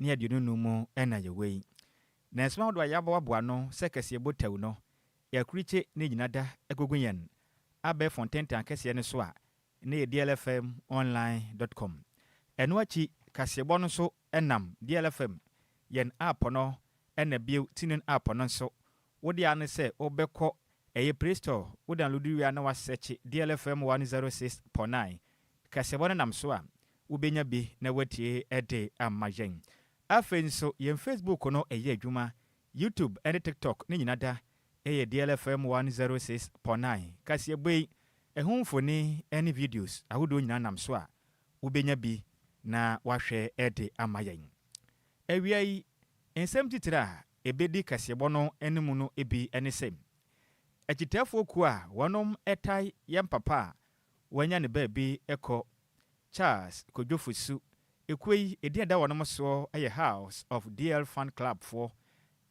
ne 25 mu na yɛwɔ yi. Na nsɛm ahodoɔ a yɛaboaboa ano sɛ kaseɛbɔ tɛw no, yɛakurukye ne nyina da agugu yɛn abɛɛfo ntentan kɛseɛ no so a ne yɛ dlfmonline.com. Ɛno akyi, kaseɛbɔ no nso nam DLFM yɛn app no ɛna bio TuneIn app no nso. Wode a ne sɛ wobɛkɔ ɛyɛ Play Store, wo download wie a na wasɛkye DLFM 106.9. Kaseɛbɔ no nam so a, wobɛnya bi na watie de ama yɛn. Afei nso yɛn Facebook no ɛyɛ adwuma, YouTube ne TikTok ne nyina da ɛyɛ DLFM 106.9. Kaseɛbɔ yi, ɛho mfoni ne videos ahodoɔ nyinaa nam so a, wobɛnya bi na wahwɛ de ama yɛn. Awia yi, nsɛm titire a ɛbɛdi kaseɛbɔ no anim no bi ne sɛ, akyitaafoɔ kuo a wɔnom ɛtae yɛn papa a wanya ne baabi kɔ, Charles Kodwo Fosu, ekuo yi ɛdin a ɛda wɔnom soɔ yɛ House of DL Fan Club foɔ.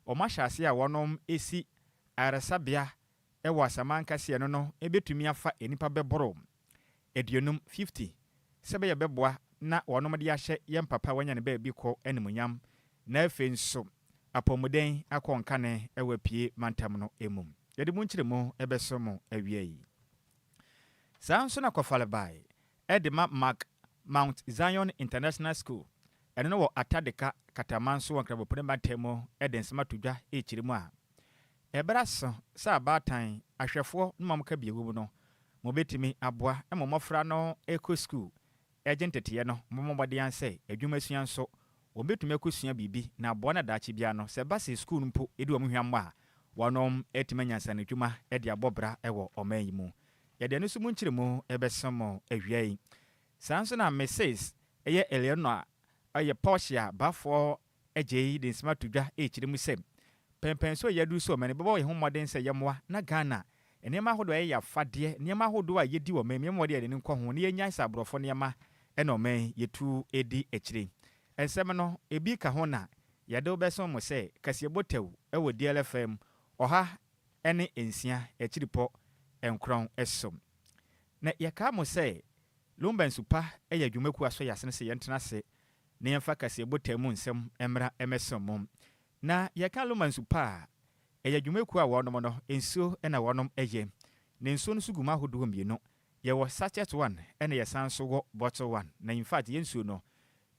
Wɔn ahyɛ ase a wɔnom esi ayaresabea ɛwɔ Asaman kaseɛ no ɛbɛtumi afa nnipa bɛboro 50, 50, sɛ bɛyɛ bɛboa na wɔnom de ahyɛ yɛn papa a wanya ne baabi kɔ animuonyam, na afei nso apɔmuden akɔ nkane ɛwɔ Apue mantam no mu. Yɛde mu nkyerɛmu ɛbɛso mo awia yi. Saa nso na kɔfalebae ɛde ma Mark Mount Zion International School, ɛno no wɔ Atadeka Katamanso wɔ Nkrabopene mantam mu, ɛde nsɛm ato dwa ɛkyerɛ mu a ɛbɛrɛ so sɛ abaatan ahwɛfoɔ no ma mo ka bi ɛwɔ mu no, mobɛtumi aboa ma mmɔfra no ɛkɔ school ɛgye nteteɛ no, mommɔ mmɔden sɛ adwuma sua nso wɔbɛtumi akɔsua biribi na aboa no daakye bia no, sɛ ɛba sɛ school no mpo ɛdi wɔn hwammɔ a, wɔnom atumi anya nsanodwuma de abɔ bra ɛwɔ ɔman yi mu. Yɛde ɛno nso mu nkyerɛmu ɛbɛso mo awia yi. Saa nso na Mrs ɛyɛ Eleanor ɔyɛ Portia Bafoɔ agye yi de nsɛm ato dwa ɛkyerɛ mu sɛ pɛmpɛn so yɛduru so ɔman bɛbɔ yɛn ho mmɔden sɛ yɛmmoa na Ghana nneɛma ahodoɔ a ɛyɛ afadeɛ, nneɛma ahodoɔ a yɛdi wɔ ɔman mu, yɛmmɔ yɛde ne nkɔ ho na yɛnya sɛ aborɔfo nneɛma ɛna ɔman yɛtu ɛdi akyire. Nsɛm no ebi ka ho na yɛde wobɛso mo sɛ kaseɛbɔ tɛw ɛwɔ DLFM 106.9 so. Na yɛkaa mo sɛ Lumba Nsupa ɛyɛ adwumakuo aso yɛ asene sɛ yɛntena ase na yɛmfa kaseɛbɔ tɛw mu nsɛm mmra mmɛso mo. Na yɛka Lumba Nsupa a, ɛyɛ adwumakuo a wɔnom no nsuo ɛna wɔnom ɛyɛ na nsuo no nso gu mu ahodoɔ mmienu. Yɛwɔ sachet one ɛna yɛsan so wɔ bottle one. Na in fact, yɛn nsuo no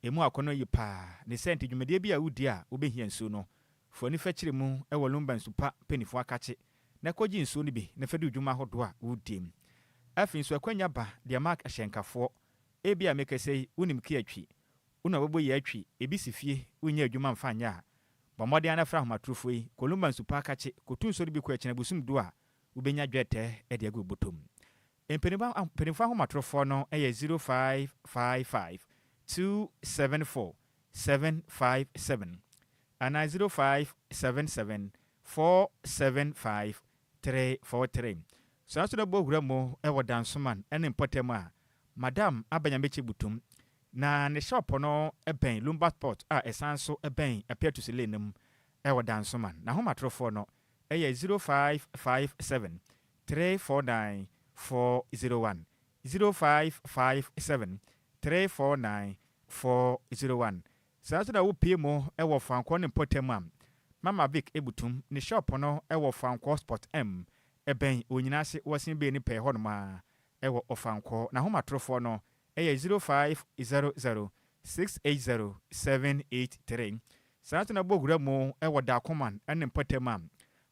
emu akɔnɔ yi paa ne sɛ nti dwumadie bi a wodi a wobɛhia nsuo no, fo ani fɛ mu ɛwɔ Lumba Nsupa mpanimfoɔ akakye na kɔgye nsuo no bi na fɛ de dwuma ahodoɔ a wodi mu. Afei nso akwanya ba deɛ mark ahyɛnkafoɔ ebi a mekasa yi, wonim ke atwi wona wɔbɛbɔ yi atwi ebi si fie, wonyɛ adwuma mfa nyɛ a, bɔ mmɔden ana fra ahomatorofoɔ yi kɔ Lumba Nsupa akakye kɔtu nsuo no bi kɔ akyina bosom 10 a wobɛnya dwetɛ de agu bɔtɔm. Mpanimfoɔ ahomatorofoɔ no yɛ 0555 274 757 anaa 0577 475 343. Saa nso na bɔ wura mu wɔ Dansoman ne mpɔtam a, Madam Abanyamekye Butum na ne shop no bɛn Lumba Sport a ɛsan so bɛn Apiatus Lane no mu ɛwɔ Dansoman. Na ahomatorofoɔ no ɛyɛ 0557 349 401, 0557 349 401. Saa nso na wopie mu ɛwɔ Fankɔ ne mpɔtam a, Mama Vic Ebutum ne shop no ɛwɔ Fankɔ Sport M, ɛbɛn Onyina ase wɔsen bee ne pɛɛ hɔnom a ɛwɔ Ɔfankɔ. Na ahomatorofoɔ no ɛyɛ 0500 680 783. Saa nso na bɔ wura mu ɛwɔ Dakoman ɛne mpɔtam a,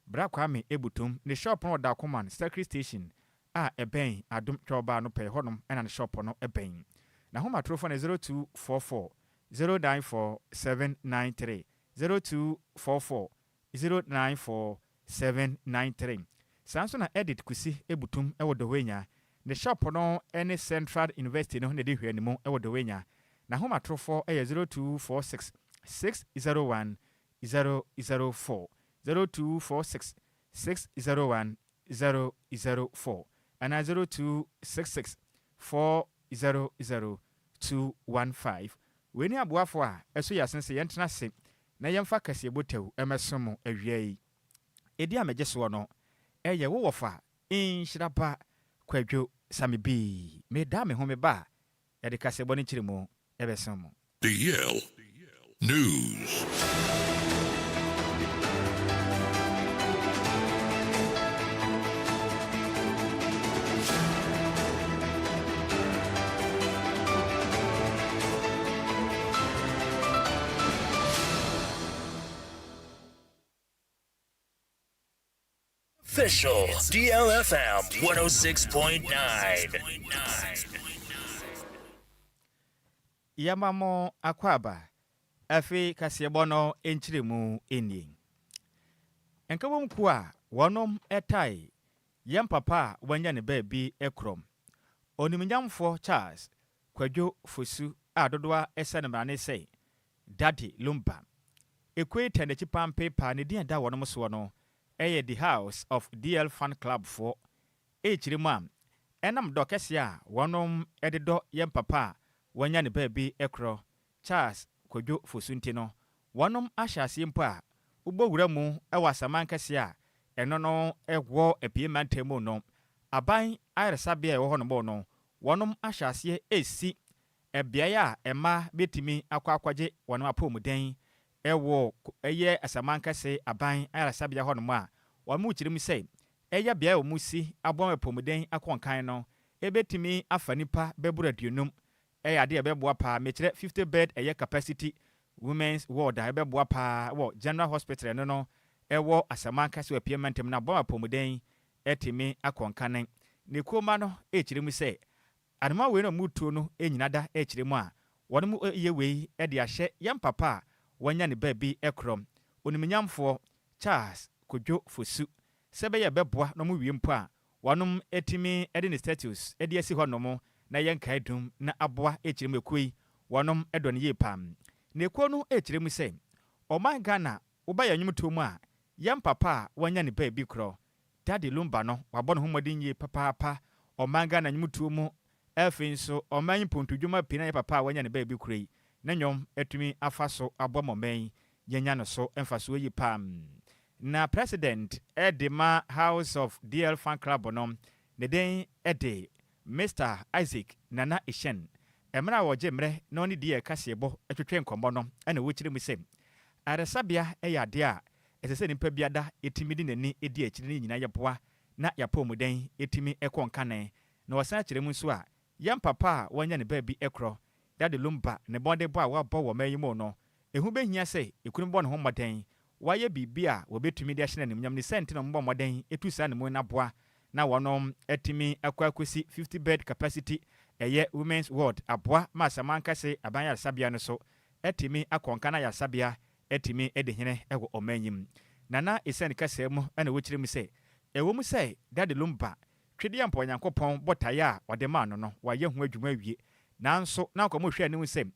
Bra Kwame Ebutum ne shop no wɔ Dakoman Circuit Station a ɛbɛn Adom Twɛwbaa no pɛɛ hɔnom ɛna ne shop no ɛbɛn. Na ahomatorofoɔ no 0244 094 793, 0244 094 793. Saa nso na Edit Kusi Ebutum ɛwɔ Dɔwenya, ne shop no ne Central University no na ɛde hwɛ ne mu ɛwɔ Dɔwenya. Na ahomatorofoɔ ɛyɛ 0246 601 004, 0246 601 004 anaa 0266 400 215. Wei ne aboafoɔ a ɛso yɛ asen sɛ yɛntena ase na yɛmfa kaseɛbɔ tɛw ɛmɛso mo awia yi. Ɛdi a megye soɔ no ɛyɛ wo wɔfa Nhyira Ba Kwadwo Same Bii. Meda me ho me ba a, yɛde kaseɛbɔ no nkyerɛ mu ɛbɛso mo. DL. News. Official DLFM 106.9. Yɛma mo akwaaba. Afei kaseɛbɔ no nkyerɛmu nie. Nkabom kuo a wɔnom tae yɛn papa a wanya ne baabi korɔm, Onimnyamfoɔ Charles Kwadwo Fosu a dodoɔ sɛ no mmrane sɛ Daddy Lumba. Ekuo yi taa n'akyi pampee paa, ne din a ɛda wɔnom soɔ no yɛ The House of DL Fan Club foɔ. Ekyiri mu a, ɛnam dɔ kɛseɛ a wɔnom de dɔ yɛn papa a wanya ne baabi korɔ, Charles Kwadwo Fosu nti no, wɔnom ahyɛ aseɛ mpo a wobɔ wura mu wɔ asaman kɛseɛ a ɛno no wɔ Apue mantam mu no, aban ayaresabea a ɛwɔ hɔnom no, wɔnom ahyɛ aseɛ resi beaeɛ a mmaa bɛtumi akɔ akɔgye wɔn apɔwmuden wɔ ɛyɛ Asamankɛse Aban Ayaresabea hɔnom a wɔkyerɛ mu sɛ ɛyɛ beaeɛ a wɔsi aboa ma apɔwmuden akɔ nkan no ɛbɛtumi afa nnipa bɛboro 50. Ɛyɛ adeɛ a ɛbɛboa paa, mekyerɛ 50 bed ɛyɛ capacity women's ward a ɛbɛboa paa wɔ General Hospital ɛno no ɛwɔ Asamankɛse wɔ Apia mantam no aboa ma apɔwmuden atumi akɔ nkan. Ne kuo mma no ɛkyerɛ mu sɛ Anoma wei na ɔmo tuo no nyina da kyerɛ mu a, wɔnom yɛ wei de ahyɛ yɛn papa a wanya ne baabi korɔ, Onimnyamfoɔ Charles Kojo Fosu, sɛ ɛbɛyɛ ɛbɛboa na ɔmo wie mpo a, wɔnom atumi de ne statues de asi hɔ nom na ɛyɛ nkaedum na aboa kyerɛ mu ekuo yi wɔnom dɔ no yie paa. Na ekuo no kyerɛ mu sɛ, Ɔman Ghana woba yɛn nwomtoɔ mu a, yɛn papa a wanya ne baabi korɔ, Daddy Lumba no wabɔ ne ho mmɔden yie papaapa ɔman Ghana nnwomtoɔ mu, afei nso ɔman yi mpontodwuma pii na yɛ papa a wanya ne baabi kura yi ne nnwom atumi afa so aboa ma ɔman yi yɛanya no so mfasoɔ yie paa. Na President de ma House of DL Fan Club no ne din de Mister Isaac Nana Eshen. Mmerɛ a wɔgye mmerɛ na ɔne DL kaseɛbɔ twetwe nkɔmmɔ no na wɔkyerɛ mu sɛ ayaresabea yɛ adeɛ a Ɛsɛ sɛ nipa biada tumi de n'ani di akyiri ne nyinaa yɛboa na y'apɔwmuden tumi kɔ nkane. Na wɔsan kyerɛ mu nso a, yɛn papa a wanya ne baabi korɔ, Daddy Lumba, ne mmɔdenbɔ a wabɔ wɔ ɔman yi mu no, eho behia sɛ ekunu bɔ ne ho mmɔden wayɛ biribi a wɔbetumi de ahyɛ no animuonyam. Ne saa nti na wɔbɔ mmɔden tu saa anamon no aboa na wɔnom atumi akɔ akosi 50 bed capacity ɛyɛ women's ward aboa ma Asamankɛse Aban Ayaresabea no so atumi akɔ nkan ayaresabea atumi adi hene wɔ ɔman yi mu. Na na esiane kasaa mu na wɔkyerɛ mu sɛ, ɛwom sɛ Daddy Lumba Twedeɛ mpa Onyankopɔn botaeɛ a ɔde maa no no, wayɛ ho adwuma awie, nanso na anka wɔhwɛ anim sɛ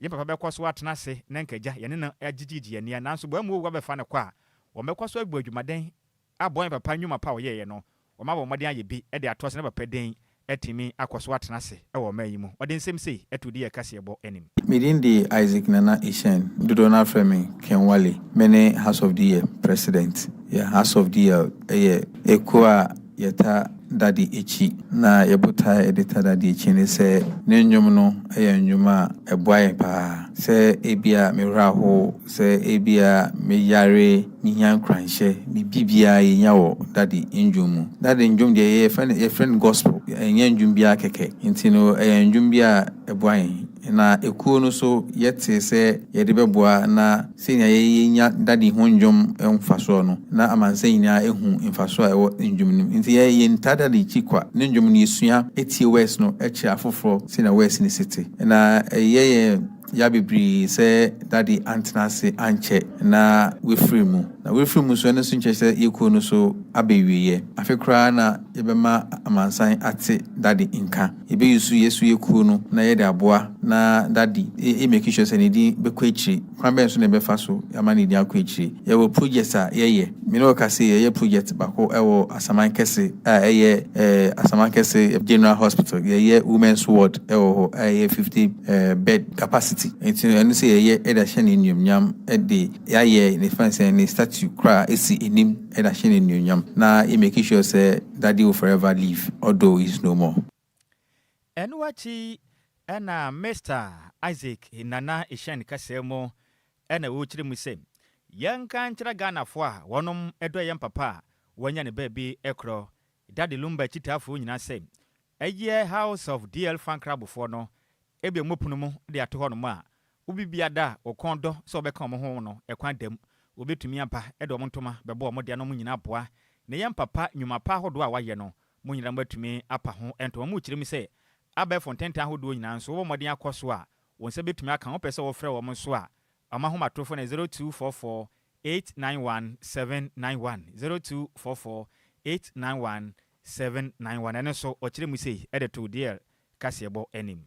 yɛn papa bɛkɔ so atena ase na anka agya yɛne no agyegyegye yɛn ani, nanso boa mu owu abɛfa no kɔ a, wɔbɛkɔ so abɔ adwumaden aboa yɛn papa nnwuma pa a ɔyɛeɛ no. Wɔabɔ mmɔden ayɛ bi de atoa so na papa din atumi akɔ so atena ase wɔ ɔman yi mu. Ɔde nsɛm sei too di yɛn kaseɛbɔ anim. Me din de Isaac Nana Eshern, dodoɔ no ara frɛ me Ken Wale. Me ne House of DL President. Yeah, House of DL yɛ ekuo a yɛta Daddy akyi. Na yɛ botaeɛ a yɛde ta Daddy akyi ne sɛ ne nnwom no yɛ nnwom a ɛboa yɛn paa. Sɛ ebia me werɛ ahow, sɛ ebia me yare, me hia nkuranhyɛ, me biribiara yɛnya wɔ Daddy ndwom mu. Daddy ndwom deɛ yɛfrɛ no yɛfrɛ no gospel, ɛnyɛ ndwom biara kɛkɛ. Nti no ɛyɛ ndwom bi a ɛboa yɛn. Na ekuo no nso yɛtee sɛ yɛde bɛboa na sɛnea yɛnya Daddy ho ndwom mfasoɔ no, na amansan nyinaa ahu mfasoɔ a ɛwɔ ndwom no mu. Nti yɛ yɛntaa Daddy akyi kwa, ne ndwom no yɛsua tie words no kyerɛ afoforɔ sɛnea words no si te. Na ɛyɛ yɛn ya bebree sɛ Daddy antena ase ankyɛ na wafiri mu. Na wafiri mu nso, ɛno nso nkyerɛ sɛ yɛn kuo no nso aba awieɛ. Afe koraa na yɛbɛma amansan ate Daddy nka. Yɛbɛyusu yɛn so yɛn kuo no na yɛde aboa na Daddy yɛ make sure sɛ ne din bɛkɔ akyire. Kwan bɛn so na yɛbɛfa so ama ne din akɔ akyire? Yɛwɔ projects a yɛyɛ. Me ne wo kasa yi, yɛyɛ project baako wɔ Asaman Kɛse a ɛyɛ Asaman Kɛse General Hospital. Yɛyɛ women's ward wɔ hɔ a ɛyɛ 50 bed capacity. Nti no, ɛno nso yɛyɛ de ahyɛ no anuonyam de yɛayɛ ne fɛn sɛ ne statue koraa asi anim de ahyɛ no anuonyam na yɛ make sure sɛ Daddy will forever live although he is no more. Ɛno akyi na Mister Isaac Nana Eshen kasaa mu. Ɛna wɔrekyerɛ mu sɛ yɛnka nkyerɛ Ghanafoɔ a wɔnom dɔ yɛn papa a wɔanya ne baabi korɔ, Daddy Lumba akyitaafoɔ nyinaa sɛ ɛyɛ House of DL Fan Clubfoɔ no ebue wɔn pono mu de ato hɔnom a, obi biara a wo kɔn dɔ sɛ wɔbɛka wɔn ho no, ɛkwan da mu. Wɔbɛtumi aba de wɔn ntoma bɛbɔ wɔn dea na wɔn nyinaa aboa. Na yɛn papa nnwuma pa ahodoɔ a wayɛ no, mo nyinaa moatumi apa ho ntoma. Mokyerɛ mu sɛ abɛɛfo ntentan ahodoɔ nyinaa nso, wobɔ mmɔden akɔ so a, wo nsa bɛtumi aka. Wopɛ sɛ wɔfrɛ wɔn nso a, wɔn ahomatorofo no 0244 891 791, 0244 891 791. Ɛno nso ɔkyerɛ mu sei de too DL kaseɛbɔ anim.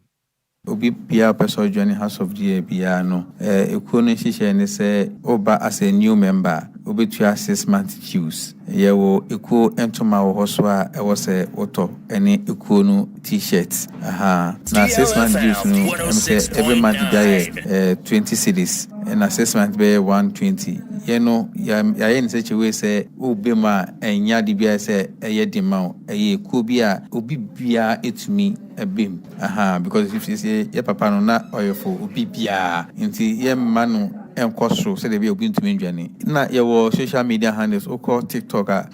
Obi biara a ɔpɛ sɛ ɔjoin House of DL biara no, ekuo no nhyehyɛe ne sɛ woba as a new member a, wobɛtua 6 month dues. Yɛwɔ ekuo ntoma wɔ hɔ so a ɛwɔ sɛ wotɔ ne ekuo no T-shirt. Aha. Na 6 month dues no, sɛ every month bia yɛ 20 cedis, ɛna 6 months bɛyɛ 120. Yɛn no, yɛayɛ ne such a way sɛ wobɛ mu a, ɛnyɛ ade biara sɛ ɛyɛ den ma wo. Ɛyɛ ekuo bi a obi biara etumi ɛbɛm. Aha, because if sɛ yɛ papa no na ɔyɛ for obi biara, nti yɛmma no ɛnkɔ soro sɛdeɛ ɛbɛyɛ obi ntumi ndwane. Na yɛwɔ social media handles. Wokɔ TikTok a,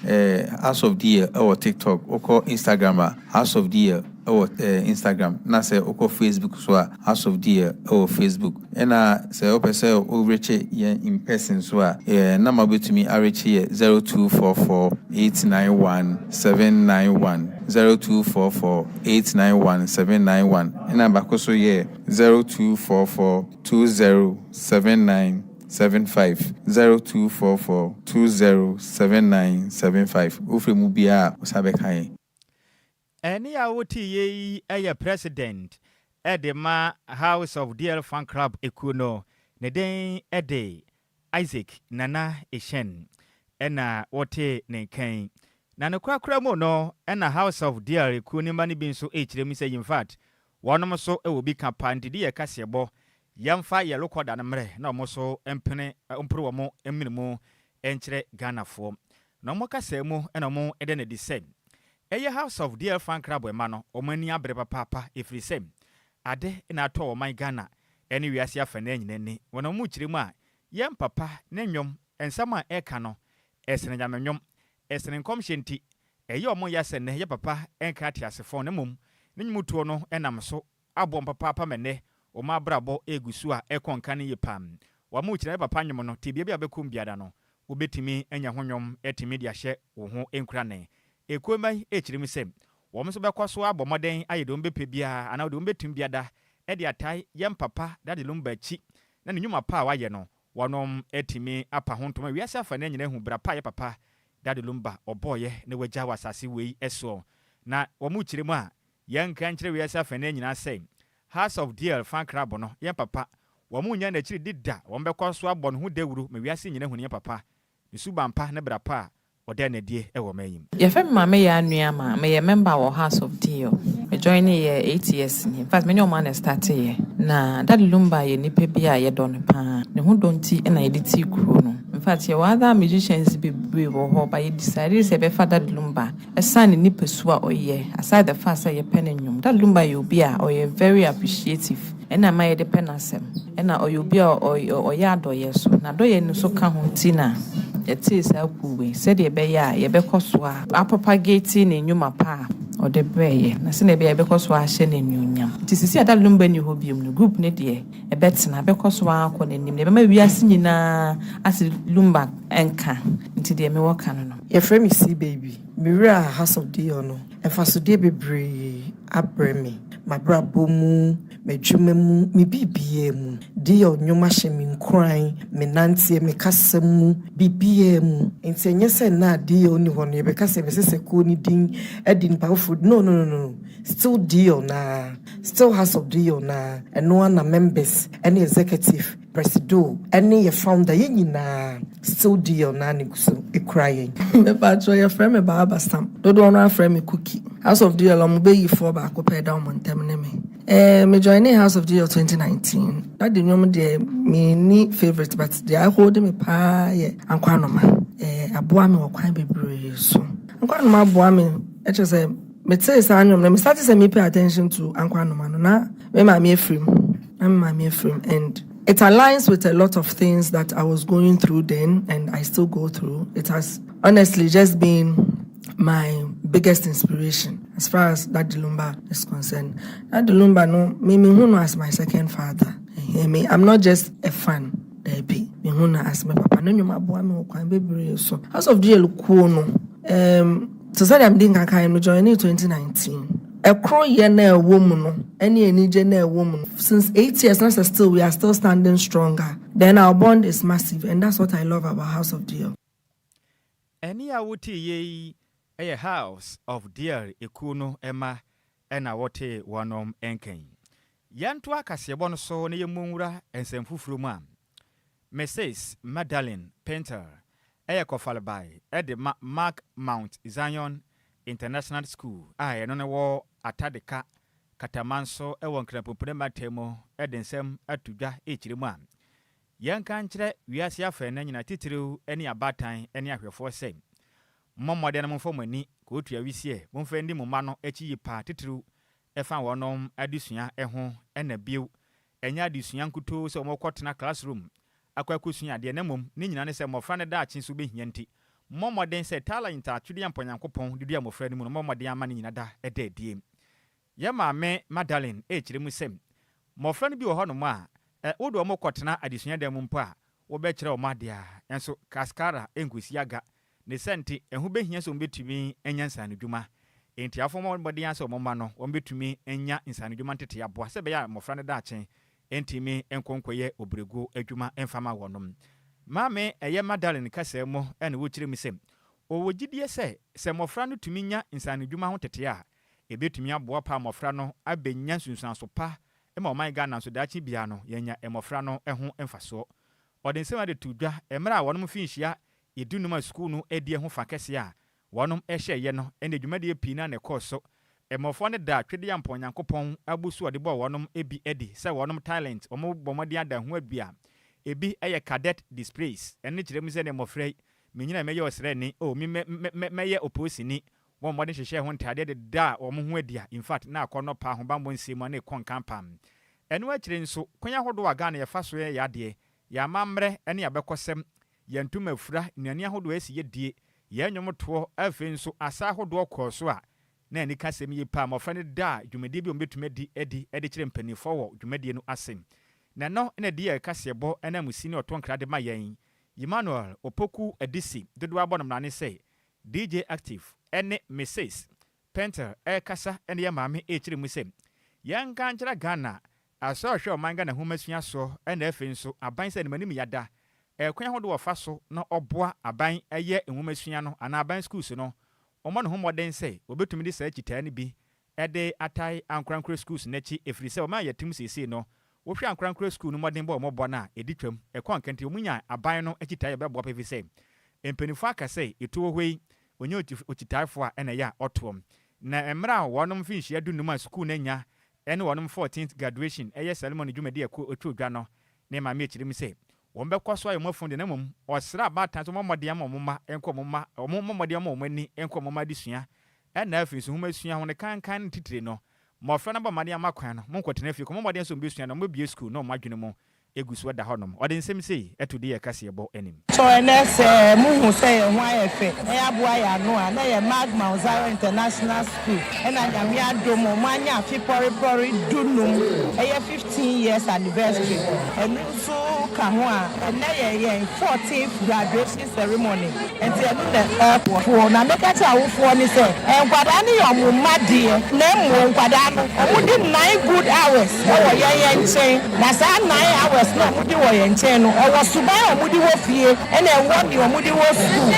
House of DL ɛwɔ TikTok. Wokɔ Instagram a, House of DL ɛwɔ Instagram. Na sɛ wokɔ Facebook so a, House of DL ɛwɔ Facebook. Ɛna sɛ wopɛ sɛ worekye yɛn in person so a, nama wobɛtumi arekye yɛ 0244 891 791, 0244 891 791. Ɛna baako so yɛ 0244 2079 75, 0244 207975. Wofiri mu biara a, wosa bɛka yɛn. Ɛne a wote yɛ yi yɛ president ɛde ma House of DL Fan Club ekuo no, ne den ɛde Isaac Nana Eshen, ɛna wɔte ne nkan. Na ne korakora mu no, ɛna House of DL ekuo no mma no bi nso ɛrekyerɛ mu sɛ in fact wɔnom nso wɔ bi ka pa, nti de yɛ kaseɛbɔ yɛmfa yɛ lokɔda no mmerɛ na wɔn nso mpene mpere wɔn mmene mu nkyerɛ Ghanafoɔ. Na wɔn kasa mu ɛna wɔn ɛda n'adi sɛ ɛyɛ House of DL Fan Club ɛma no wɔn ani abere papaapa, ɛfiri sɛ ade na atɔ ɔman Ghana ɛne wiase afanan nyinaa ni. Wɔn a wɔn kyerɛ mu a, yɛn papa ne nnwom nsɛm a ɛka no ɛsene Nyame nnwom, ɛsene nkɔmhyɛ, nti ɛyɛ ɔmo yɛ sɛ nnɛ yɛ papa ɛnka ateasefoɔ, na mmom ne nnwomtoɔ no ɛnam so aboɔ papaapa ma nnɛ wɔn abrabɔ egu so a ɛkɔ nka no yie pam. Wɔn mo kyerɛ yɛ papa nnwom no te bea bi a bɛkɔm biara no, wobɛtumi anya ho nnwom ɛtumi de ahyɛ wo ho nkurane. Ekuo mma yi ɛkyerɛ mu sɛ wɔn nso bɛkɔ so abɔ mmɔden ayɛ deɛ wɔn bɛpɛ biara anaa deɛ wɔn bɛtumi biada ɛde atae yɛn papa Daddy Lumba akyi, na ne nnwuma pa a wayɛ no, wɔnom atumi apa ho ntoma wiase afa ne nyinaa hu bra pa yɛ papa Daddy Lumba ɔbɔɔyɛ na wagya wɔ asase wei soɔ. Na wɔn mu kyerɛ mu a, yɛnka nkyerɛ wiase afa ne nyinaa sɛ House of DL Fan Club no, yɛn papa wɔn mu nya n'akyiri di da, wɔn bɛkɔ so abɔ ne ho dawuro ma wiase nyinaa hu ne yɛn papa ne suban pa ne bra pa a ɔda n'adie wɔ ɔman yi mu. Yɛfrɛ me Maame Yɛ Anua ma meyɛ member wɔ House of DL. Me join yɛ 8 years ni. In fact, me ne ɔmo ana start yɛ. Na Daddy Lumba yɛ nipa bi a yɛdɔ no paa. Ne ho dɔ nti na yɛde tii kuro no. In fact, yɛwɔ other musicians bebree wɔ hɔ, but yɛ decide sɛ yɛbɛfa Daddy Lumba ɛsan ne nipa su a ɔyɛ. Aside the fact sɛ yɛpɛ ne nnwom, Daddy Lumba yɛ obi a ɔyɛ very appreciative. Ɛna ma yɛde pɛ n'asɛm. Ɛna ɔyɛ obi a ɔyɛ adɔyɛ so. Na adɔyɛ no nso ka ho nti na yɛtee saa kuo wei sɛdeɛ ɛbɛyɛ a yɛbɛkɔ so a apropagate ne nnwuma pa a ɔde brɛɛyɛ, na sɛdeɛ ɛbɛyɛ a yɛbɛkɔ so ahyɛ no anuonyam. Nti sisi a Daddy Lumba ni hɔ biom no, group ne deɛ ɛbɛtena, ɛbɛkɔ so akɔ n'anim na ɛbɛma wiase nyinaa ase Lumba nka. Nti deɛ mewɔ ka no. Yɛfrɛ me C Baby. Mewura House of DL no, mfasodeɛ bebree abrɛ me. M'abrabɔ mu, m'adwuma mu, me biribiara mu. DL nnwom ahyɛ me nkuran, me nanteɛ, me kasa mu, biribiara mu. Nti ɛnyɛ sɛ nna a DL ni hɔ no, yɛbɛka sɛ yɛbɛsesa kuo no din de nipa foforɔ. No, no, no, no. Still DL naa. Still House of DL naa. Ɛno ara na members ne executive, presido ne yɛ founder, yɛn nyinaa still DL naa ne gu so ekura yɛn. Mepatro, yɛfrɛ me Baaba Sam. Dodoɔ no afrɛ me Cookie. House of DL, ɔmo bɛyifoɔ baako pɛ da ɔmo ntɛm ne me. Me join House of DL 2019. Daddy nnwom deɛ, menni favourite, but deɛ ahold me paa yɛ Ankwanoma. Aboa me wɔ kwan bebree so. Ankwanoma aboa me, ɛkyerɛ sɛ metee saa nnwom no, me start sɛ me pay attention to Ankwanoma no na me maame afiri mu. Na me maame afiri mu and It aligns with a lot of things that I was going through then and I still go through. It has honestly just been my biggest inspiration as far as Daddy Lumba is concerned. Daddy Lumba no, me mehu no as my second father. Me, I'm not just a fan. Dabi, mehu no as my papa. Ne nnwom aboa me wɔ kwan bebree so. House of DL kuo no, te sɛ deɛ mede nkakan no join 2019. Ɛkoro yɛ na ɛwɔ mu no, ɛne anigye na ɛwɔ mu no. Since 8 years, na sɛ still we are still standing stronger. Then our bond is massive, and that's what I love about House of DL. Ɛne a wote yie yi ɛyɛ House of DL ekuo no ɛma ɛna wɔte wɔnom nkan. Yɛnto akaseɛbɔ no so na yɛmmɔ nwura nsɛm foforɔ mu a, Mrs Madeline Painter ɛyɛ kɔfalebae ɛde ma Mark Mount Zion International School a ɛno no wɔ Atadeka Katamanso ɛwɔ Nkrampopone mantam mu, ɛde nsɛm ato dwa ɛkyerɛ mu a, yɛnka nkyerɛ wiase afɛ no nyina, titiriw ne abaatan ne ahwɛfoɔ sɛ, mmɔ mmɔden no momfa mo ani kootua wisie, momfa ndi mo mma no akyi yi paa, titiriw ɛfa wɔnom adesua ho. Ɛna bio, ɛnyɛ adesua nkutoo sɛ wɔkɔtena classroom akɔ akɔsua adeɛ, na mmom ne nyinaa ne sɛ mmɔfra no daakye nso bɛhia. Nti mmɔ mmɔden sɛ talent a atwedeɛ mpa Nyankopɔn de dua mmɔfra no mu no, mmɔ mmɔden ama no nyina da ɛda adie. Yɛ maame Madeline ɛkyerɛ mu sɛ mmɔfra no bi wɔ hɔnom a wode wɔn kɔtena adesua dan mu mpo a, wobɛkyerɛ wɔn adeɛ a ɛnso kaskara ɛnkosi aga ne sɛ. Nti ɛho bɛhia sɛ wɔbɛtumi anya nsanodwuma. Enti afɔ mmɔden sɛ wɔn mma no wɔn anya nsanodwuma ntete aboa sɛ ɛbɛyɛ a mmɔfra no daakye ntumi nkɔnkɔyɛ obrego adwuma mfama wɔnom. Maame ɛyɛ Madeline kasa mu ɛna wɔkyerɛ mu sɛ ɔwɔ gyidie sɛ sɛ mmɔfra no tumi nya nsanodwuma ho tete a, ɛbɛtumi aboa pa mmɔfra no abɛnya nsunsuanso pa ma ɔman Ghana nso daakye bia no yɛnya mmɔfra no ho mfasoɔ. Ɔde nsɛm ade to dwa mmerɛ a wɔnom fi nhyia 15 a sukuu no adi ho fa kɛseɛ a wɔnom hyɛeɛ no, ɛne dwumadie pii na ne kɔɔ so. Mmɔfra no da twedeɛ mpɔ Nyankopɔn abu so ɔde bɔɔ wɔnom bi adi sɛ wɔnom talent, wɔn bɔ mmɔden ada ho adu a ebi yɛ cadet displays. Ɛno kyerɛ mu sɛ ne mmɔfra yi, menyina mɛyɛ ɔsrɛni o, mi mɛyɛ oposini, wɔn mmɔden hyehyɛ ho ntadeɛ de da wɔn ho adi a, in fact, na akɔnɔ pa ahobammɔ nsɛm mu a na ɛkɔ nkan pam. Ɛno akyire nso, kwan ahodoɔ a Ghana yɛfa so yɛ adeɛ, yɛn amammerɛ ne abɛkɔsɛm, yɛn ntoma afura, nnuane ahodoɔ asi yɛdie, yɛn nnwomtoɔ, afei nso asa ahodoɔ kɔɔ so a na ani ka sɛm yie paa. Mmɔfra no da a dwumadie bi a wɔbɛtumi adi adi de kyerɛ mpanimfoɔ wɔ dwumadie no ase. Na ɛno na di yɛ kaseɛbɔ ɛna musi ne ɔtɔ nkra de ma yɛn Emmanuel Opoku Adisi, dodoɔ abɔ no mmrane sɛ DJ Active, ɛne Mrs Penter ɛrekasa. Ɛne yɛ maame ɛrekyerɛ mu sɛ yɛnka nkyerɛ Ghana asɛ ɔhwɛ ɔman Ghana nhomasua soɔ, ɛna afei nso aban sɛ animanim yada ɛkwan ahodoɔ wɔfa so na ɔboa aban ɛyɛ nhomasua no anaa aban schools no, ɔmmɔ ne ho mmɔden sɛ wɔbɛtumi de saa kyitaa no bi ɛde atae ankorankora schools n'akyi, ɛfiri sɛ ɔman yɛtem seesei no, wohwɛ ankorankora school no mmɔden bɔ ɔmɔbɔ no a ɛdi twam ɛkɔ nkɛnti ɔmu nya aban no akyitae yɛbɛboa pɛfi sɛ mpanimfoɔ aka sɛ ɛtu wɔ hɔ yi, ɔnyɛ okyitaefoɔ a ɛna ɛyɛ a ɔtoɔm. Na mmerɛ a wɔnom mfinhyia 15 a sukuu no anya ɛne wɔnom 14th graduation ɛyɛ ceremony dwumadi ɛkɔ ɛtwa odwa no, ne maame akyerɛ mu sɛ wɔn bɛkɔ so ayɛ wɔn afun de, na mmom ɔsrɛ abaatan so wɔn mmɔden ama wɔn mma nkɔ wɔn mma, wɔn mmɔden ama wɔn ani nkɔ wɔn mma adesua, ɛna afei nso nhoma sua ho ne kankan ne titire no, mmɔfra no bɔ mmɔden ama kwan no mo nkɔtena fie kɔ mo mmɔden nso mbɛsua na wɔbɛbie sukuu na wɔn adwene mu egu so da hɔnom. Ɔde nsɛm sei ɛto di yɛ kaseɛbɔ anim. Sɔ ɛnɛ sɛ muhu sɛ yɛn ho ayɛ fɛ na yɛaboa yɛn ano a, na yɛ Mag Mount Zion International School, ɛna Nyame adom ɔmo anya afe pɔrepɔre 15, ɛyɛ 15 years anniversary. Ɛno nso ka ho a, ɛnɛ yɛ yɛn 14th graduation ceremony, nti ɛno na ɛkɔfoɔ. Na meka kyerɛ awofoɔ ne sɛ nkwadaa no yɛ ɔmo mma deɛ, na mmom nkwadaa no ɔmo di 9 good hours ɛwɔ yɛn nkyɛn, na saa 9 hours na ɔmo di wɔ yɛn nkyɛn no, ɛwɔ suban a ɔmo di wɔ fie, ɛna ɛwɔ nea ɔmo di wɔ sukuu.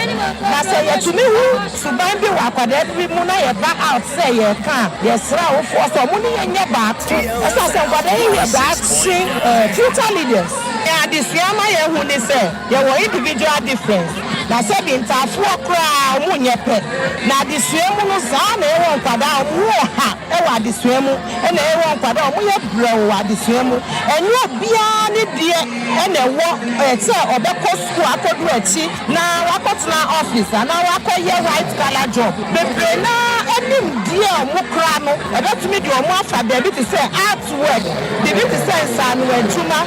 Na sɛ yɛtumi hu suban bi wɔ akwadaa bi mu na yɛba out sɛ yɛka a, yɛsrɛ awofoɔ sɛ ɔmo ne yɛn nyɛ baako, ɛsɛ sɛ nkwadaa yi yɛ daakye future leaders. Adesua ma yɛn hu ne sɛ yɛwɔ individual difference, na sɛbi ntaafoɔ koraa ɔmo nyɛ pɛ. Na adesua mu no, saa na ɛwɔ nkwadaa a ɔmo wɔ ha ɛwɔ adesua mu, ɛna ɛwɔ nkwadaa a ɔmo yɛ brɛw wɔ adesua mu. Ɛnyɛ obiara ne deɛ ɛna ɛwɔ sɛ ɔbɛkɔ sukuu akɔdu akyi na wakɔtena office anaa wakɔyɛ white collar job bebree. Na ɛnim Nimdeɛ a ɔmo kora no ɛbɛtumi de ɔmo afa baabi te sɛ art work, biribi te sɛ nsaano adwuma,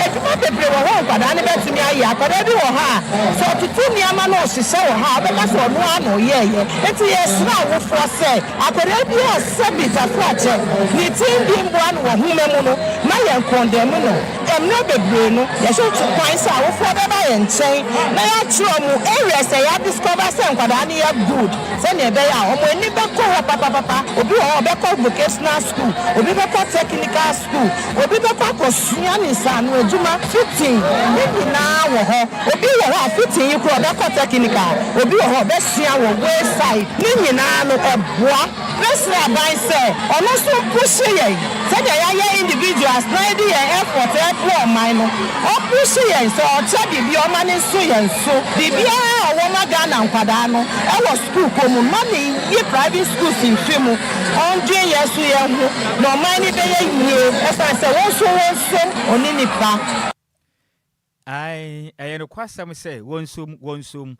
adwuma bebree wɔ hɔ. Nkwadaa no bɛtumi ayɛ. Akwadaa bi wɔ hɔ a, sɛ ɔtoto nneɛma no ɔhyehyɛ wɔ ha a, ɔbɛka sɛ ɔno ara na ɔyɛɛyɛ. Nti yɛsrɛ awofoɔ sɛ akwadaa bi a sɛbi tafrakyɛ ne ti ndi mboa no wɔ homa mu no, ma yɛn kɔndɛm no. Mmerɛ bebree no, yɛhwɛ to kwan sɛ awofoɔ bɛba yɛn nkyɛn na yɛakyerɛ mu areas a yɛadiscover sɛ nkwadaa no yɛ good, sɛnea ɛbɛyɛ a ɔmo ani bɛkɔ hɔ papapapa. Obi wɔ hɔ, ɔbɛkɔ vocational school, obi bɛkɔ technical school, obi bɛkɔ akɔsua ne nsaano adwuma, fitting ne nyinaa wɔ hɔ. Obi wɔ hɔ a, fitting yi kora ɔbɛkɔ technical, obi wɔ hɔ, ɔbɛsua wɔ wayside. Ne nyinaa no ɛboa. Bɛsrɛ aban sɛ ɔno nso mpush yɛn sɛdeɛ yɛayɛ individuals na yɛde yɛn effort ɛboa ɔman no. Ɔpush yɛn sɛ ɔkyɛ biribi, ɔma ne nso yɛn so biribiara a ɔwɔ ma Ghana nkwadaa no ɛwɔ school kɔ mu ma ne yi private schools mfi mu. Ɔndwen yɛn so yɛn ho na ɔman no bɛyɛ yie, ɛsiane sɛ wɔn nso wɔn nsom ɔne nipa. Ai, ɛyɛ nokwasɛm sɛ wɔnsom wɔnsom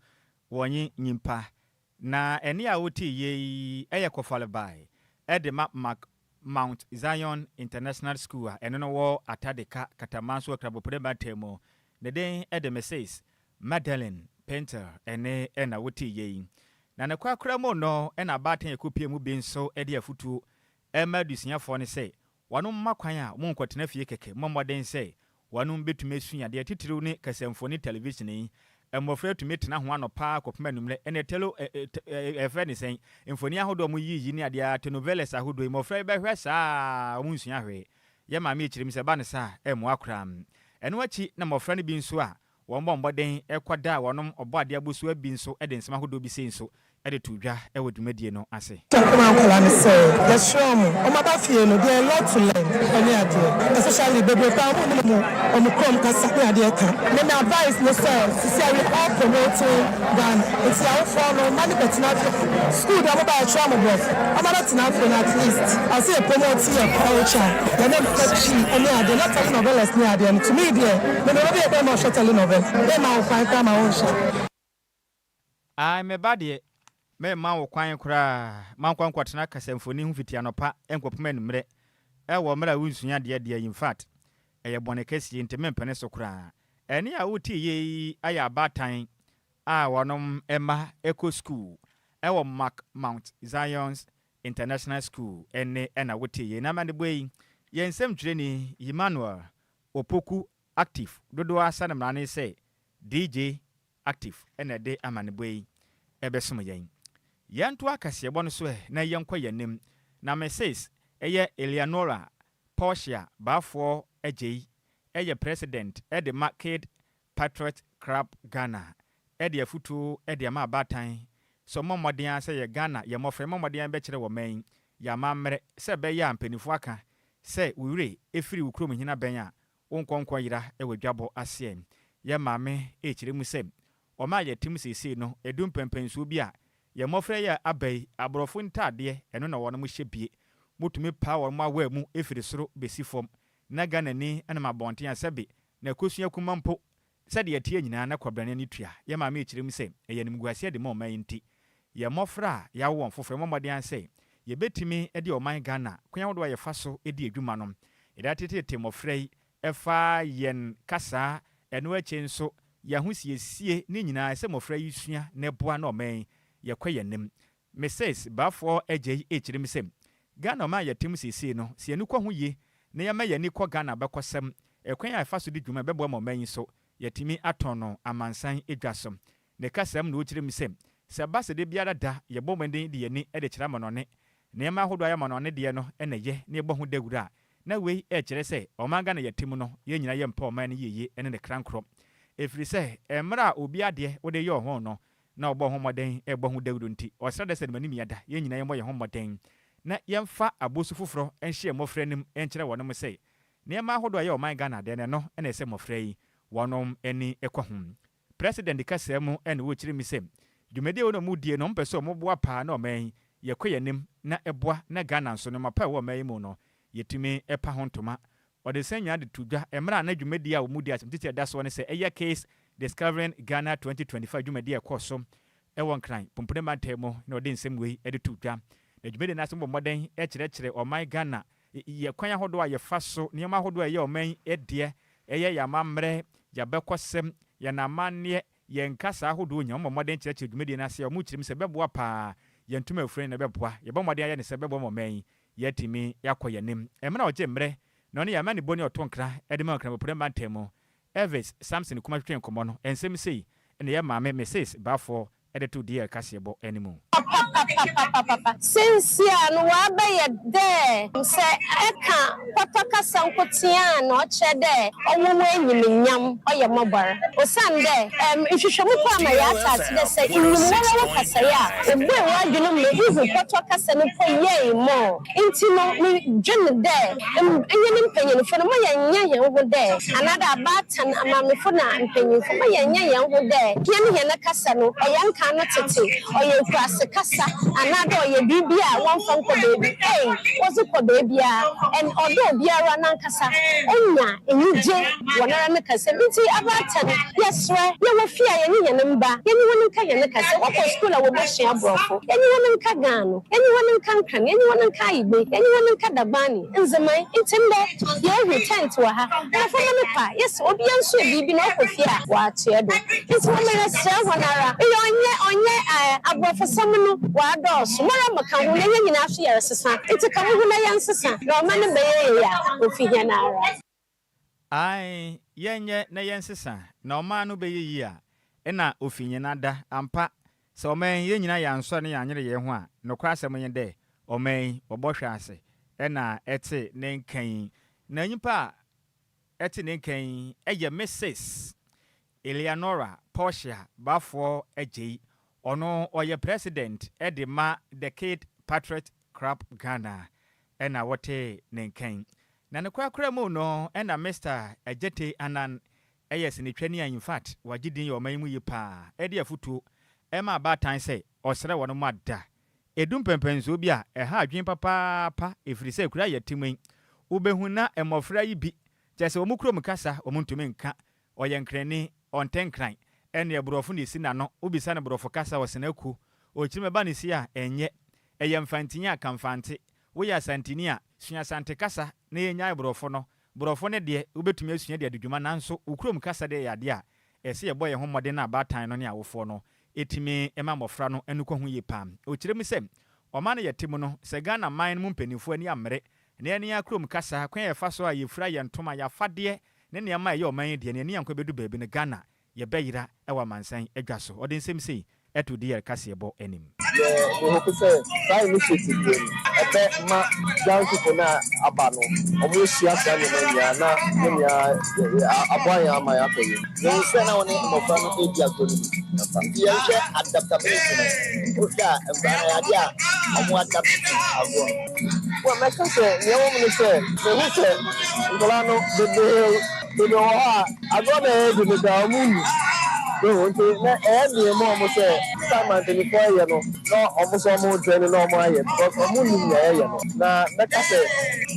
wɔnye nyimpa. Na ɛne a wote yie yi ɛyɛ kɔfalebae ɛde ma Mac Mount Zion International School a ɛno no wɔ Atadeka Katamanso Akrabopere mantam mu. Ne den ɛde Mrs Madeline Painter ɛne ɛna wote yie yi. Na ne korakora mu no, ɛna abaatan ɛkɔpie mu bi nso ɛde afotuo ɛma adusuafoɔ no sɛ wɔn mma kwan a wɔn nkɔtena fie kɛkɛ, mmɔ mmɔden sɛ wɔn bɛtumi asua adeɛ. Titiriw ne kasamfoni television yi, mmɔfra tumi tena ho anɔpa kɔpem anwummerɛ. Ɛnɛ tele ɛfrɛ ne sɛn, mfoni ahodoɔ a wɔyiyi ne adeɛ, telenovelas ahodoɔ yi, mmɔfra yi bɛhwɛ saa, wɔn nsua hwee. Yɛ maame ekyirem sɛ ba ne saa ɛmmoa koraa. Ɛno akyi na mmɔfra no bi nso a wɔn bɔ mmɔden ɛkɔda a wɔnom ɔbɔ adeɛ abosuo bi nso de nsɛm ahodoɔ bi sei nso ɛde to dwa ɛwɔ dwumadie no ase. Kyerɛ nkwadaa no sɛ yɛsrɛ ɔmo, ɔmo aba fie no, there are a lot to learn ɛne adeɛ, especially bebree paa ɔmo nim ɔmo ɔmo kurom kasa ne adeɛ ka. Me na advice ne sɛ sisi a we are all promoting Ghana, nti awofoɔ no mma ne bɛtena fie. School deɛ, ɔmo ba yɛkyerɛ ɔmo borɔfo, ɔmo abɛtena fie no, at least ɔsɛ yɛ promote yɛ culture, yɛne mpɛ Twi ɛne adeɛ na telenovelas ne adeɛ no. To me deɛ, me na ɔbɛyɛ bɛrima ɔhwɛ telenovela, bɛrima wo kwan koraa ma wɔnhwɛ. Ai, me ba deɛ, mɛmma wo kwan koraa ma nkɔ nkɔtena kasamfoni ho fiti anɔpa nkɔpem anwummerɛ ɛwɔ mmerɛ a wonsua adeɛ deɛ. In fact, ɛyɛ bɔne kɛseɛ, nti mempene so koraa. Ɛne a wotie yie yi ayɛ abaatan a wɔnom ɛma ɛkɔ school ɛwɔ Mac Mount Zions International School ɛne ɛna wotie yie. Na amanebɔ yi, yɛn nsɛmtwerɛni Emmanuel Opoku Active, dodoɔ asa ne mmara ne sɛ DJ Active, ɛna ɛde amanebɔ yi ɛbɛsom yɛn. Yɛnto akaseɛbɔ no so ɛ na yɛnkɔ yɛn anim. Na Mrs ɛyɛ Eleanora Portia Baafoɔ Agyei, ɛyɛ president ɛde ma Kid Patriot Club Ghana, ɛde afotuo ɛde ama abaatan sɛ ɔmmɔ mmɔden a sɛ yɛ Ghana yɛ mmɔfra mmɔ mmɔden bɛkyerɛ wɔ man yɛ amammerɛ, sɛ ɛbɛyɛ a mpanimfoɔ aka sɛ wo werɛ ɛfiri wo kurom hina bɛn a wonkɔ nkɔ yera ɛwɔ dwabɔ aseɛ. Yɛ maame ɛkyerɛ mu sɛ ɔma a yɛtem seesei no ɛdu mpɛmpɛnsuo bi a yɛ mmɔfra yi a aba yi, aborɔfo ntadeɛ ɛno na wɔn hyɛ bie, motumi paa wɔn awaa mu ɛfiri soro bɛsi fam, na Ghanani ɛnam abɔnten a sɛbe na ɛkɔsua kuma mpo sɛdeɛ ɛteɛ nyinaa na kɔbrane ani tua. Yɛ maame ɛkyerɛ mu sɛ ɛyɛ animguaseɛ de ma ɔman yi, nti yɛ mmɔfra a yɛawo wɔn foforɔ mmɔ mmɔden sɛ yɛbɛtumi de ɔman Ghana kwan ahodoɔ a yɛfa so di adwuma no yɛde atetete mmɔfra yi, ɛfa yɛn kasaa. Ɛno akyi nso, yɛn ho siesie ne nyinaa sɛ mmɔfra yi sua na ɛboa na ɔman yɛkɔ yɛn anim. Mrs Baafoɔ Agya yi ɛkyerɛ mu sɛ Ghana ɔman a yɛte mu seesei no, sɛ yɛni kɔ ho yie na yɛma yɛni kɔ Ghana bɛkɔsɛm ɛkwan a ɛfa so di dwuma, ɛbɛboa ma ɔman yi so yɛtumi atɔn no amansan edwa so. Ne kasɛm na ɔkyerɛ mu sɛ ba sɛ de biara da yɛbɔ mmɔden de yɛni de kyerɛ amanɔne nneɛma ahodoɔ a yɛ amanɔne deɛ no ɛna yɛ na yɛbɔ ho dawuro a, na wei ɛkyerɛ sɛ ɔman Ghana yɛte mu no, yɛn nyinaa yɛmpɛ ɔman no yieye ne ne krankorɔ, ɛfiri sɛ mmerɛ a obi adeɛ wode yɛ ɔho no na ɔbɔ ho mmɔden ɛbɔ ho dawuro, nti ɔsrɛ dɛ sɛ ne manim yɛda yɛn nyinaa yɛmmɔ yɛn ho mmɔden na yɛmfa abosu foforɔ nhyɛ mmɔfra anim nkyerɛ wɔnom sɛ nneɛma ahodoɔ a ɛyɛ ɔman Ghana deɛ no, ɛno ɛna ɛsɛ mmɔfra yi wɔnom ani kɔ ho. President kasa mu ɛna wɔkyerɛ mi sɛ dwumadie a wɔn mu die no, ɔmpɛ sɛ ɔmoboa paa na ɔman yi yɛkɔ yɛn anim na ɛboa na Ghana nso no mapa ɛwɔ ɔman yi mu no yɛtumi ɛpa ho ntoma. Ɔde sɛn nyinaa de to dwa mmerɛ a na dwumadie a wɔn di asɛm titi ɛda soɔ ne sɛ ɛyɛ Case Discovering Ghana 2025 dwumadie a ɛkɔɔ so ɛwɔ Nkran Pompone mantam mu, na ɔde nsɛm wei ɛde to dwa. Na dwumadie no ase bɔ mmɔden kyerɛkyerɛ ɔman Ghana yɛ kwan ahodoɔ a yɛfa so, nneɛma ahodoɔ a ɛyɛ ɔman deɛ, ɛyɛ yɛn amammerɛ, yɛabɛkɔsɛm, yɛn amanneɛ, yɛn kasa ahodoɔ nyinaa. Wɔmmɔ mmɔden kyerɛkyerɛ dwumadie no ase a wɔn kyerɛ mu sɛ ɛbɛboa paa yɛn ntoma afura no, ɛbɛboa. Yɛbɔ mmɔden ayɛ ne sɛ ɛbɛboa ma ɔman yi yɛatumi yɛakɔ yɛn anim. Mmerɛ a ɔgye mmerɛ na ɔne yɛn amanebɔ ne ɔto nkra de ma Nkramopono mantam mu Elvis Samson Kuma twetwe nkɔmmɔ no, nsɛm sei na yɛn maame Mrs. Baffour de to DL kaseɛbɔ anim. Papapapapapa. Seseiara no ɔabɛyɛ dɛ sɛ ɛka pɔtɔ kasa nkotsee a na ɔkyerɛ dɛ ɔwɔ w'enyimnyam, ɔyɛ mbɔbɔr. Osiandɛ nhwehwɛmu mpo ama yɛatse ase dɛ sɛ inyim woara wo kasae a, obue w'adwen mu ma ihu pɔtɔ kasa no mpo yie more. Ntsi no, modwen dɛ hɛn mpanyimfo no, ma yɛnyɛ hɛnho dɛ, anaadɛ abaatan, amaamefo na mpanyimfo, ma yɛnyɛ hɛnho dɛ hɛn hɛn kasa no, ɔyɛ nkan no tsetse, ɔyɛ ekuraase kasa, anaadɛ ɔyɛ biribi a wɔmmfa nnkɔ beebi. Ei, wɔdze kɔ beebiara, and ɔwɔ dɛ obiara nankasa onya enyigye wɔ noara ne kasa mu. Ntsi abaatan, yɛserɛ, yɛwɔ fie a yɛnye hɛn mba, yɛnye hɔn nka hɛn kasa, wɔkɔ skuul a wobosua Borɔfo, yɛnye hɔn nka Ga no, yɛnye hɔn nka Nkran, yɛnye hɔn nka Ayigbe, yɛnye hɔn nka Dagbani, Nzeman. Ntsi ndɛ yeehu tent wɔ ha, mboframba no kɔ a, yɛse obiara nsua biribi na ɔkɔ fie a, ɔatoa do. Ntsi wɔma yɛserɛ hɔn ara, eyɛ ɔnnyɛ ɔnnyɛ aborɔfosɛm no ɔadɔɔso, mara meka ho na hɛn nyinaa so yɛresesa, ntsi ka mo ho na yɛnsesa na ɔman no bɛyɛ yie a, ofi hɛn ara. Ae, yɛnyɛ na yɛnsesa na ɔman no bɛyɛ yie a, nna ofi hɛn ada. Ampa, sɛ ɔman yi, yɛn nyinaa yɛannsɔr na yɛannyere hɛn ho a, nokwar asɛm nye dɛ, ɔman yi, wɔbɔhwe ase. Nna ɛtse ne nka yi. Na nyimpa a ɛtse ne nka yi yɛ Mrs. Eleanora Portia Baffour Adjei. Ɔno ɔyɛ President de ma The Kid Patriot Club Ghana. Ɛna wɔte ne nka yi. Na ne korakora mu no, ɛna Mr. Adjetey Annan yɛ sinitwani a infact wagye din wɔ ɔman yi mu yie paa de afotuo ma abaatan sɛ ɔsrɛ wɔn ma da ɛdu mpɛnpɛnsoɔ bi a ɛha adwene papaapa, ɛfiri sɛ kuro a yɛte mu yi, wobɛhu na mmɔfra yi bi kyerɛ sɛ wɔn kurom kasa wɔn ntumi nka. Ɔyɛ Nkrani, ɔnte Nkran, ɛnneɛ Borɔfo na ɛsi n'ano. Wobisa no Borɔfo kasa, ɔsene aku ɔkyiri mɛba ne sie a ɛnyɛ. Ɛyɛ Mfantini a, ka Mfante. Woyɛ Asanteni a, sua Asante kasa na yɛnnyae Borɔfo no. Borɔfo no deɛ, wobɛtumi asua de adi dwuma, nanso wo kurom kasa deɛ yɛ adeɛ a ɛsɛ yɛbɔ yɛn ho mmɔden na abaatan no ne awofoɔ no tumi ma mmɔfra no ani kɔ ho yie paa. Ɔkyerɛ mu sɛ, ɔman no yɛte mu no, sɛ Ghana man no mu mpanimfoɔ ani ammere na yɛn ara kurom kasa, kwan a yɛfa so a yɛfira yɛn ntoma, yɛn afadeɛ ne nneɛma a ɛyɛ ɔman yi deɛ, na yɛn ani ankɔ bɛdu baabi no, Ghana yɛbɛyera wɔ amansan adwa so. Ɔde nsɛm sei to DR kaseɛbɔ anim. Me me hope sɛ saa initiative wei no ɛbɛ ma young people no a aba no ɔmo asua saa nneɛma yi nyinaa na yɛn nyinaa aboa yɛn ama yɛakɔ yɛn. Mehu sɛ na wo ne mmɔfra no redi agorɔ no bi. Nti yɛnhwɛ adaptability no. Wohwɛ a nkwadaa no ɛyɛ adeɛ a wɔn adapt to agorɔ no. Well, mɛka sɛ nea ɛwɔ mu ne sɛ mehu sɛ nkwadaa no bebree bebree wɔ hɔ a agorɔ na ɛyɛ de no koraa wɔn nni. So nti na ɛyɛ den ma wɔn sɛ time a mpanimfoɔ yɛ no na wɔn nso wɔn retwɛn no na wɔn ayɛ because wɔn nnim nea yɛyɛ no. Na mɛka sɛ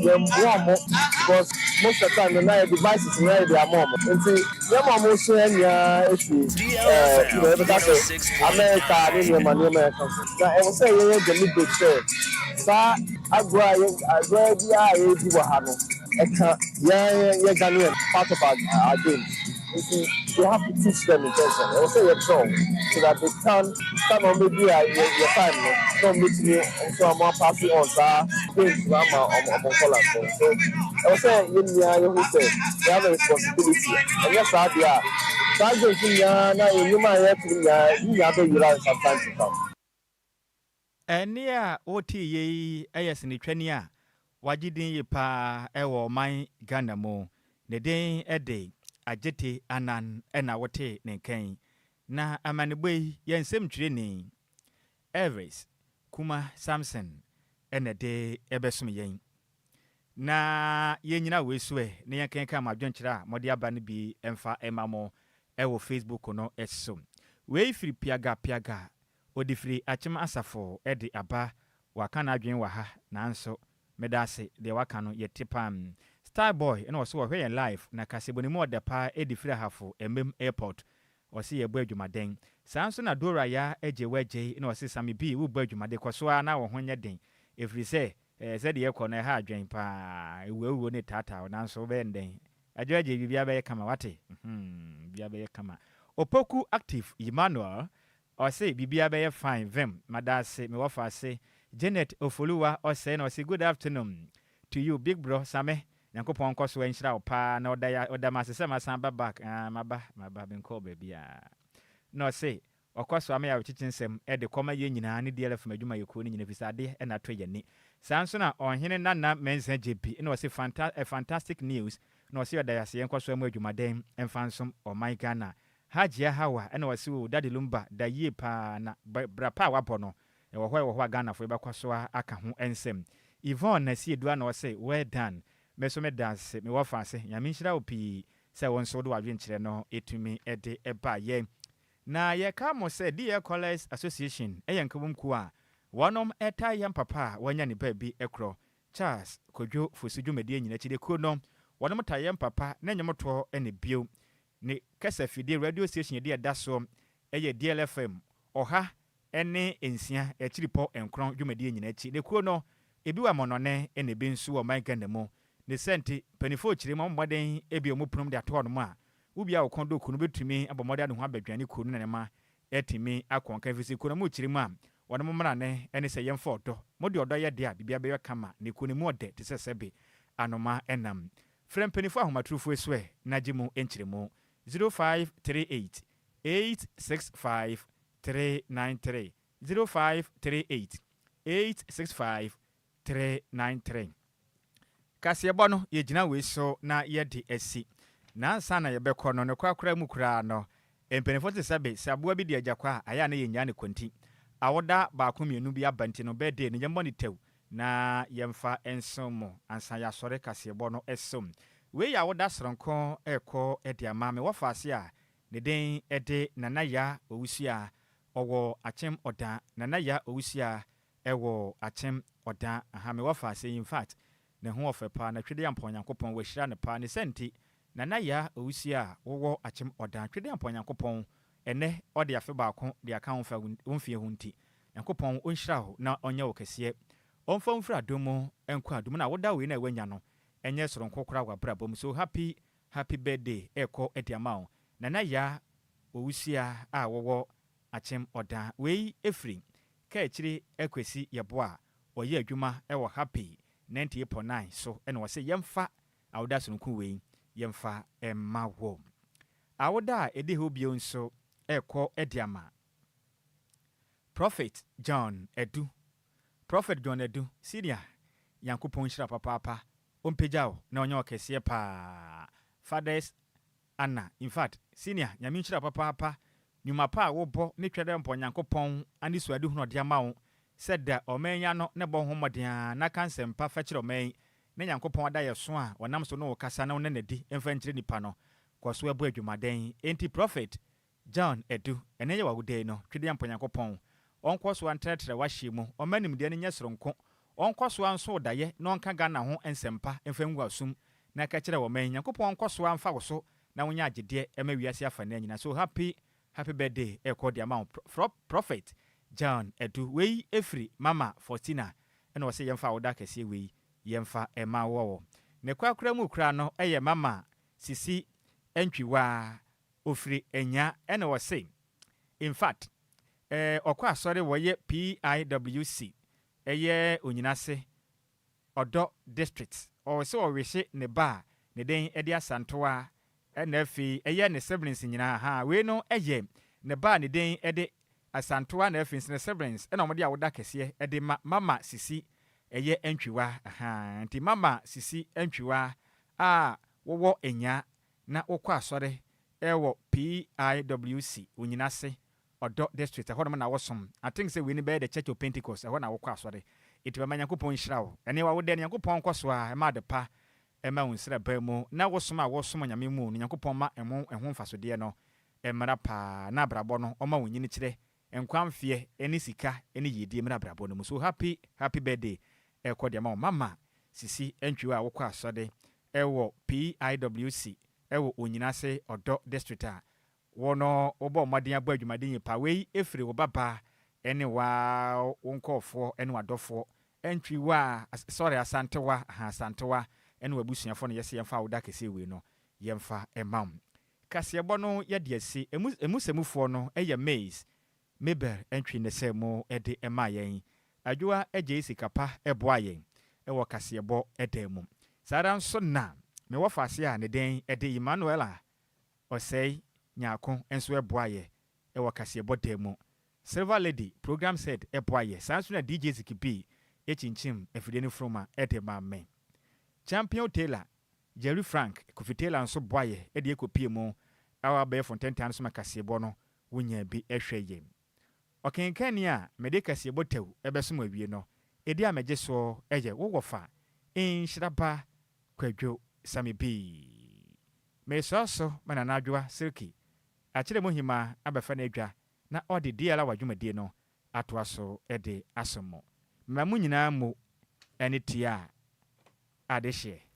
yɛn mmoa wɔn because most of the time no na yɛ devices na yɛde ama wɔn, nti nneɛma a wɔsua nyinaa efiri yɛbɛka sɛ America ne nneɛma nneɛma yɛka so, na ɛwɔ sɛ yɛyɛ deliberate sɛ saa agorɔ a yɛ agorɔ biara a yɛredi wɔ ha no, ɛka yɛn yɛ Ghanaian part of our games, nti we have to teach them intention. Ɛwɔ sɛ yɛkyerɛ wɔn so that they can time a wɔbɛdi a yɛ yɛ time no na wɔbɛtumi nso a wɔn apass on saa games no ama wɔn nkɔla no. So ɛwɔ sɛ yɛn nyinaa yɛhu sɛ we have a responsibility. Ɛnyɛ saa deɛ a, saa games no nyinaa na nnwuma a yɛto no nyinaa nyinaa bɛyera in some time to come. Ɛnne a wotee yei yɛ sinitwani a wagye din yie pa ara wɔ ɔman Ghana mu. Ne din de Adjetey Annan na wotee ne nka yi. Na amanebɔ yi, yɛn nsɛmtwerɛni Elvis Kuma Samson na ɛde rebɛsom yɛn. Na yɛnnyina wei so ɛ na yɛnkenkan mo adwenkyerɛ a mode aba no bi mfa mma mo wɔ Facebook no so. Wei firi Piaga Piaga, ɔde firi Akyem Asafo de aba. Waka n'adwene wɔ ha nanso meda ase, deɛ waka no yɛte paa. Style Boy na ɔse ɔhwɛ yɛn live na kasɛbɔ no mu ɔdɛ paa de firi Ahafo Mmem Airport. Ɔse yɛbɔ adwumaden. Saa nso na Dora Yaa Agyei Agyei na ɔse Sammy B wobɔ adwumade, kɔ so ara na wo ho nyɛ den. Ɛfiri sɛ, sɛdeɛ ɛkɔ no ɛha adwen paa. Ewuawuo ne taataa, nanso wobɛyɛ ndɛn? Adwo agye, biribiara bɛyɛ kama, wate? Biribiara bɛyɛ kama. Opoku Active Emmanuel ɔse biribiara bɛyɛ fine. Vim madaase, mewɔ fa ase. Janet Ofoluwa ɔsɛe na ɔse, "Good afternoon to you, big bro Same. Nyankopɔn nkɔ so nhyira wo paa." Na ɔda ɔda ma ase sɛ masan ba back. Ah, maba, maba, menkɔɔ baabiaa. Na ɔse ɔkɔ so ama yɛ awerɛkyekye nsɛm ɛde kɔma yɛn nyinaa ne DLFM adwumayɛkuo no nyina, fi sɛ adeɛ ɛna atɔ yɛn ani saa nso. Na ɔhene Nana Mɛnsa gye bi na ɔse fantastic news. Na ɔse ɔda yɛase, yɛnkɔ so mu adwumaden ɛmfa nsom ɔman Ghana. Hajia Hawa ɛna ɔse o, Daddy Lumba da yie paa na bra pa a wabɔ no ɛwɔ hɔ a Ghanafoɔ yɛbɛkɔ so aka ho nsɛm. Yvonne Nasiedua na ɔse well done. Me so meda ase, mewɔ fa ase. Nyame nhyira wo pii sɛ wo nso wode w'adwenkyerɛ no ɛtumi ɛde ɛba yɛ. Na yɛka mo sɛ DL College Association ɛyɛ nkabom kuo a wɔnom ɛta yɛn papa a wɔanya ne baabi ɛkorɔ, Charles Kodwo Fosu, dwumadie nyina akyi de kuo no wɔnom ta yɛn papa ne nnwomtoɔ ɛne bio ne kasa fidie radio station yɛde ɛda soɔ ɛyɛ DLFM 106.9 dwumadie nyina akyi. Ne kuo no ebi wɔ amɔnɔne, ɛna ebi nso wɔ ɔman Ghana mu. Ne sɛ nti mpanimfoɔ kyerɛ mu, mmɔden ebi ɔmo ponom de ato hɔnom a wobi a wɔkɔn do kuo no bɛtumi abɔ mmɔden ade ho abɛdwane kuo no na nneɛma ɛtumi akɔ nka, ɛfiri sɛ kuo no mu kyerɛ mu a wɔn mo mmara ne ɛne sɛ yɛmfa ɔdɔ mo de ɔdɔ yɛ deɛ a biribiara bɛyɛ kama. Ne kuo no mu ɔdɛ te sɛ sɛbe anoma ɛnam. Frɛ mpanimfoɔ ahomatorofoɔ so ɛ na gye mu nkyerɛmu: 0538 865 393, 0538 865 393. Kaseɛbɔ no yɛgyina wei so na yɛde asi. Nansa na yɛbɛkɔ no ne korakora mu koraa no, mpanimfoɔ te sɛ be sɛ aboa bi de agya kɔ a ayɛ a na yɛnyaa ne kwanti awoda baako mmienu bi aba, nti no bɛɛde no yɛmmɔ ne tɛw na yɛmfa nsom mo ansa yɛasɔre kaseɛbɔ no som. Wei yɛ awoda soronko ɛrekɔ de ama me wɔfa ase a ne den de Nana Ya Owusu a ɔwɔ Akyem Ɔda. Nana Ya Owusu a ɛwɔ Akyem Ɔda aha, me wɔfa ase. In fact, ne ho ɔfɛ paa na Twede Ampɔ Nyankopɔn wahyira no paa. Ne sɛ nti Nana Ya Owusu a wɔwɔ Akyem Ɔda, Twede Ampɔ Nyankopɔn ɛnɛ ɔde afe baako de aka wo mfa wo mfie ho, nti Nyankopɔn ɔnhyira wo na ɔnyɛ wo kɛseɛ, ɔmfa wo mfiri adom mu nkɔ adom na woda wei na ɛwanya no ɛnyɛ soronko koraa wɔ abrabɔ mu. So happy, happy birthday ɛkɔ ɛde ama wo, Nana Ya Owusua a wɔwɔ Akyem Ɔda. Wei ɛfiri Kaakyire Akwasi Yɛboa a ɔyɛ adwuma ɛwɔ Happy 98.9 so, ɛna wɔsɛ yɛmfa awoda soronko wei yɛmfa ɛma wɔ. Awoda a ɛdi hɔ bio nso ɛkɔ ɛde ama Prophet John Edu. Prophet John Edu Senior, Nyankopɔn nhyira papaapa, ɔmpagya wo na ɔnyɛ ɔkɛseɛ paa. Fathers Anna, in fact, senior, Nyame nhyira papaapa. Nnwuma pa a wobɔ ne twɛ dɛ mpɔ Nyankopɔn ane suade hunu ɔde ama wo sɛ da ɔman yi ano ne bɔ ho mmɔden a na ka nsɛmpa fa kyerɛ ɔman yi ne Nyankopɔn ada yɛ so a wɔnam so ne wo kasa na wo ne nadi mfa nkyerɛ nipa no, kɔ so ɛbɔ adwumaden. Enti Prophet John Edu, ɛnɛ yɛ w'awoda no, Twedeɛ mpɔ Nyankopɔn ɔnkɔ so antrɛtrɛ w'ahyɛ mu, ɔma nimdeɛ no nyɛ soronko, ɔnkɔ so anso daeɛ na ɔnka Ghana ho nsɛmpa mfa ngu asom na ɛka kyerɛ ɔman. Nyankopɔn ɔnkɔ so amfa wo so na wonya agyedeɛ ɛma wiase afa no nyina. So happy, happy birthday ɛkɔ de ama wo, Prophet John Edu. Wei ɛfiri Mama Faustina, ɛna ɔsɛ yɛmfa awoda kɛseɛ wei yɛmfa ɛma wɔwɔ ne korakora mu kora no. Ɛyɛ Mama Sisi Ntwiwaa ofiri Anya, ɛna ɔse in fact ɔkɔ asɔre wɔyɛ PIWC ɛyɛ Onyinase Ɔdɔ District. Ɔwɔ sɛ ɔwehye ne ba a ne den ɛde Asantoa, ɛna afei ɛyɛ ne siblings nyinaa ha. Wei no ɛyɛ ne ba a ne den ɛde Asantoa na afei ne siblings, ɛna wɔde awoda kɛseɛ ɛde ma Mama Sisi ɛyɛ Ntwiwa aha. Nti Mama Sisi Ntwiwa a wɔwɔ Enya na wɔkɔ asɔre ɛwɔ PIWC Onyinase Ɔdɔ District, ɛhɔ nom na wɔsom. I think sɛ wei ni bɛyɛ the Church of Pentecost, ɛhɔ na wɔkɔ asɔre. Ɛti bɛma Nyankopɔn nhyira wo ɛne wawo dɛ. Nyankopɔn nkɔ so a ɛma ade pa ɛma wo nsra baa mu na wosom a wɔsom Nyame mu no, Nyankopɔn ma ɛmo ɛho mfasodeɛ no ɛmmra paa na abrabɔ no ɔma wo nyini kyerɛ nkwa mfeɛ ɛne sika ɛne yiedie mmra abrabɔ no mu. So happy, happy birthday ɛkɔ deɛ ma wo, Mama Sisi Ntwiwa a wokɔ asɔre ɛwɔ PIWC ɛwɔ Onyinase Ɔdɔ District a wɔno wobɔ mmɔden abɔ adwumaden yi pa. Wei ɛfiri wo babaa ɛne waa wo nkɔɔfoɔ ɛne w'adɔfoɔ. Antwiwa, sorry, Asantewa, aha, Asantewa ɛne w'abusuafoɔ no yɛsɛ yɛmfa awoda kɛseɛ wei no yɛmfa ɛma wo. Kaseɛbɔ no yɛde asi emu emu sɛmufoɔ no ɛyɛ Maize Mabel Antwi ne sɛ mo ɛde ɛma yɛn. Adwoa agye sika pa ɛboa yɛn ɛwɔ kaseɛbɔ ɛdan mu. Saa ara nso na mewɔ faase a ne den ɛde Emmanuela Ɔsɛe Nyaako nso ɛboa yɛ ɛwɔ kaseɛbɔ dan mu. Silver Lady program said ɛboa yɛ. Saa nso na DJ Ziki B ɛkyinkyim afidie no furuma ɛde ma me. Champion Taylor, Jerry Frank, Kofi Taylor nso boa yɛ ɛde ɛkɔpie mu ɛwɔ abɛɛfo ntɛntɛn so ma kaseɛbɔ no wonya bi ɛhwɛ yɛ. Ɔkenkanni a mede kaseɛbɔ tɛw ɛbɛsom awie no, ɛdi a megye soɔ ɛyɛ wowɔ fa Nhyiraba Kwadwo Sami bii. Mesɔɔ so ma Nana Adwoa Silky akyerɛ mu hima abɛfa no adwa na ɔde DL awa dwumadie no atoa so de asom mo. Mma mo nyinaa mo ɛne tie a adehyeɛ.